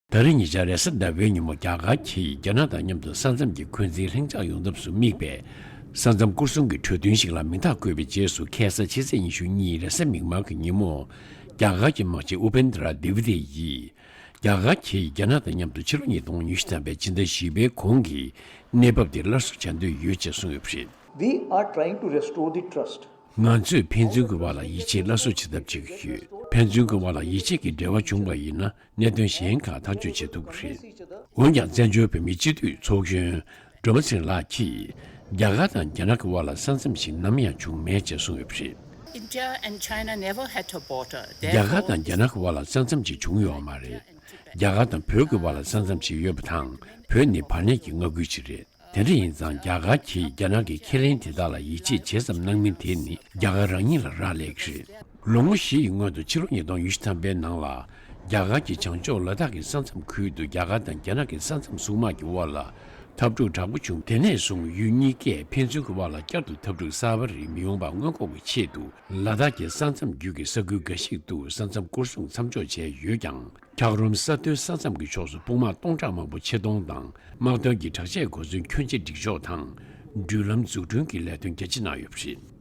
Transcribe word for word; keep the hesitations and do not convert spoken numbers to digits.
ད་རེས་ཉེ་ཆར་རེས་གཟའ་ཟླ་བའི་ཉིན་མོ་རྒྱ་གར་གྱིས་རྒྱ་ནག་དང་མཉམ་དུ་ས་མཚམས་ཀྱི་འཁོན་འཛིན་ལྷིང་འཇགས་ཡོང་ཐབས་སུ་དམིགས་པའི་ས་མཚམས་སྐོར་སྲུང་གི་གྲོས་མཐུན་ཞིག་ལ་མིང་རྟགས་བཀོད་པའི་རྗེས་སུ། ཁ་སང་ཕྱི་ཚེས་ཉི་ཤུ་གཉིས་རེས་གཟའ་མིག་དམར་གྱི་ཉིན་མོ། རྒྱ་གར་གྱི་དམག་སྤྱི་ཨུ་པེན་དྲ་དེ་བི་དེ་ཡིས། རྒྱ་གར་གྱིས་རྒྱ་ནག་དང་མཉམ་དུ་ཕྱི་ལོ་ཉིས་སྟོང་ཉི་ཤུ་ཐམ་པའི་ཕྱི་ཟླ་བཞི་པའི་གོང་གི་གནས་བབ་དེ་སླར་གསོ་བྱ་འདོད་ཡོད་ཅེས་གསུངས་ཡོད་པ་རེད། We are trying to restore the trust. ང་ཚོས་ཕན་ཚུན་གྱི་བར་ལ་ཡིད་ཆེས་སླར་གསོ་བྱེད་ཐབས་བྱེད་ཀྱི་ཡོད། ཕན་ཚུན་གྱི་བར་ལ་ཡིད་ཆེས་ཀྱི་འབྲེལ་བ་བྱུང་བ་ཡིན་ན། གནད་དོན་གཞན་ཁག་ཐག་གཅོད་བྱེད་ཐུབ་ཀྱི་རེད། འོན་ཀྱང་། བཙན་བྱོལ་བོད་མིའི་སྤྱི་འཐུས་ཚོགས་གཞོན་སྒྲོལ་མ་ཚེ་རིང་ལགས་ཀྱིས། རྒྱ་གར་དང་རྒྱ་ནག་གི་དབར་ལ་ས་མཚམས་ཤིག་ནམ་ཡང་བྱུང་མེད་ཅེས་གསུངས་ཡོད་པ་རེད། India and China never had a border. རྒྱ་གར་དང་རྒྱ་ནག་གི་དབར་ལ་ས་མཚམས་ཤིག་བྱུང་ཡོད་མ་རེད། རྒྱ་གར་དང་བོད་ཀྱི་དབར་ལ་ས་མཚམས་ཤིག་ཡོད་པ་དང་། བོད་ནི་བར་གནས་ཀྱི་མངའ་ཁུལ་ཞིག་རེད། དེ་འདྲ་ཡིན་ཙང་། རྒྱ་གར་གྱིས་རྒྱ་ནག་གི་ཁས་ལེན་དེ་དག་ལ་ཡིད་ཆེས་ཇི་ཙམ་གནང་མིན་དེ་ནི་རྒྱ་གར་རང་ཉིད་ལ་རག་ལས་ཀྱི་རེད། ལོ་ངོ་བཞི་ཡི་སྔོན་དུ། ཕྱི་ལོ་ཉིས་སྟོང་ཉི་ཤུ་ཐམ་པའི་ནང་ལ། རྒྱ་གར་གྱིས་བྱང་ཕྱོགས་ལ་དྭགས་ཀྱི་ས་མཚམས་ཁུལ་དུ་རྒྱ་གར་དང་རྒྱ་ནག་གི་ས་མཚམས་སྲུང་དམག་གི་དབར་ལ་འཐབ་འཁྲུག་དྲག་པོ་བྱུང་། དེ་ནས་བཟུང་ཡུལ་གཉིས་ཀས་ཕན་ཚུན་གྱི་དབར་ལ་བསྐྱར་དུ་འཐབ་འཁྲུག་གསར་པ་རིགས་མི་ཡོང་བ་སྔོན་འགོག་གི་ཆེད་དུ། ལ་དྭགས་ཀྱི་ས་མཚམས་བརྒྱུད་ཀྱི་ས་ཁུལ་འགའ་ཞིག་ཏུ་ས་མཚམས་སྐོར་སྲུང་མཚམས་འཇོག་བྱས་ཡོད་ཀྱང་། འཁྱགས་རོམ་ས་མཐོའི་ས་མཚམས་ཀྱི་ཕྱོགས་སུ་དཔུང་དམག་སྟོང་ཕྲག་མང་པོ་ཆེད་གཏོང་དང་། དམག་དོན་གྱི་དྲག་ཆས་གོ་མཚོན་ཁྱོན་ཆེ་སྒྲིག་འཇོག་དང་། འགྲུལ་ལམ་འཛུགས་སྐྲུན་གྱི་ལས་དོན་རྒྱ་ཆེ་གནང་ཡོད་པ་རེད།